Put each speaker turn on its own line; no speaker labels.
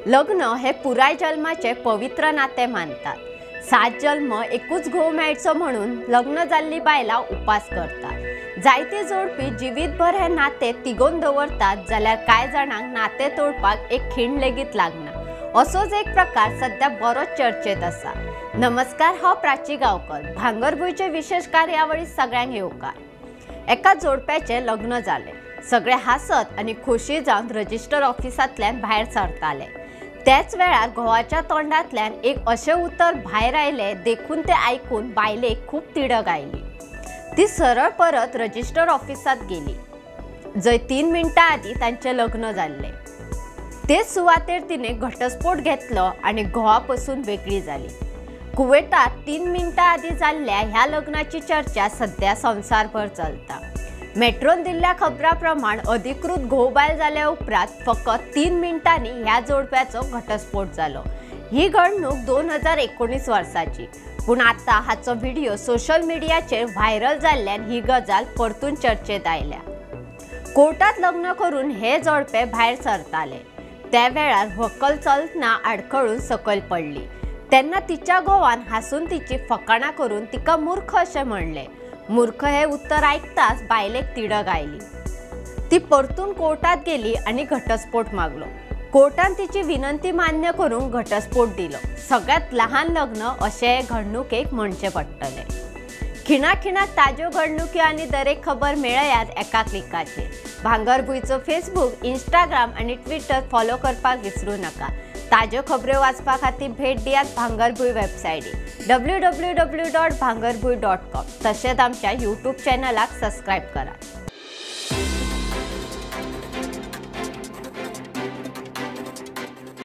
लग्न हे पुराय जल्माचे पवित्र नाते मानतात। 7 जल्म एकूच घोव मेळचो म्हणून लग्न जाल्ली बायलां उपास करतात। जायती जोडपी जिवीतभर हे नाते तिगोवन दवरतात, जाल्यार कांय जाणांक नाते तोडपाक एक खीण लेगीत लागना। असोच एक प्रकार सध्या बरोच चर्चेत आसा। नमस्कार, हांव प्राची गांवकर। भांगरभूंयचे विशेष कार्यावळीत सगळ्यांक येवकार। एका जोडप्याचे लग्न जालें। सगळे हासत आनी खोशी जावन रजिस्टर ऑफिसांतल्यान भायर सरताले। त्याच वेळार घोवाच्या तोंडांतल्यान एक अशें उतर भायर आयलें देखून तें आयकून बायलेक खूब तिडक आयली। ती सरळ परत रजिस्टर ऑफिसांत गेली, जंय 3 मिनटां आदीं तांचें लग्न जाल्लें। तेच सुवातेर तिणें घटस्फोट घेतलो आनी घोवा पसून वेगळी जाली। कुवेटात 3 मिनटां आदीं जाल्ल्या ह्या लग्नाची चर्चा सध्या संवसारभर चलता। मेट्रोन दिल्ल्या खबरां प्रमाण अधिकृत घोव बायल जाल्या उपरांत फकत 3 मिनटांनी ह्या जोडप्याचो घटस्फोट जालो। ही घडणूक 2019 वर्साची, पूण आतां हाचो व्हिडिओ सोशल मिडियाचेर व्हायरल जाल्ल्यान ही गजाल परतून चर्चेत आयल्या। कोर्टात लग्न करून हे जोडपे भायर सरताले त्या वेळार व्हंकल चलतना आडखळून सकयल पडली। तेन्ना तिच्या घोवान हांसून तिची फकाणां करून तिका मूर्ख अशें म्हणलें। मूर्ख हे उत्तर आयकताच बायलेक तिडक आयली। ती परतून कोर्टात गेली आनी घटस्फोट मागलो। कोर्टान तिची विनंती मान्य करून घटस्फोट दिलो। सगळ्यांत लहान लग्न अशें घडणुकेक म्हणचें पडटलें। खिणाखिणाक ताज्यो घडणुकी आनी दरेक खबर मेळयात एका क्लिकाचेर। भांगरभूंयचो फेसबूक, इंस्टाग्राम आनी ट्विटर फॉलो करपाक विसरूं नाका। ताज्यो खबऱ्यो वाचपा खातीर भेट दियात भांगरभूंय वेबसायटीर www.bhangarbhuy.com। तशेंच आमच्या यूट्यूब चॅनलाक सबस्क्रायब करात।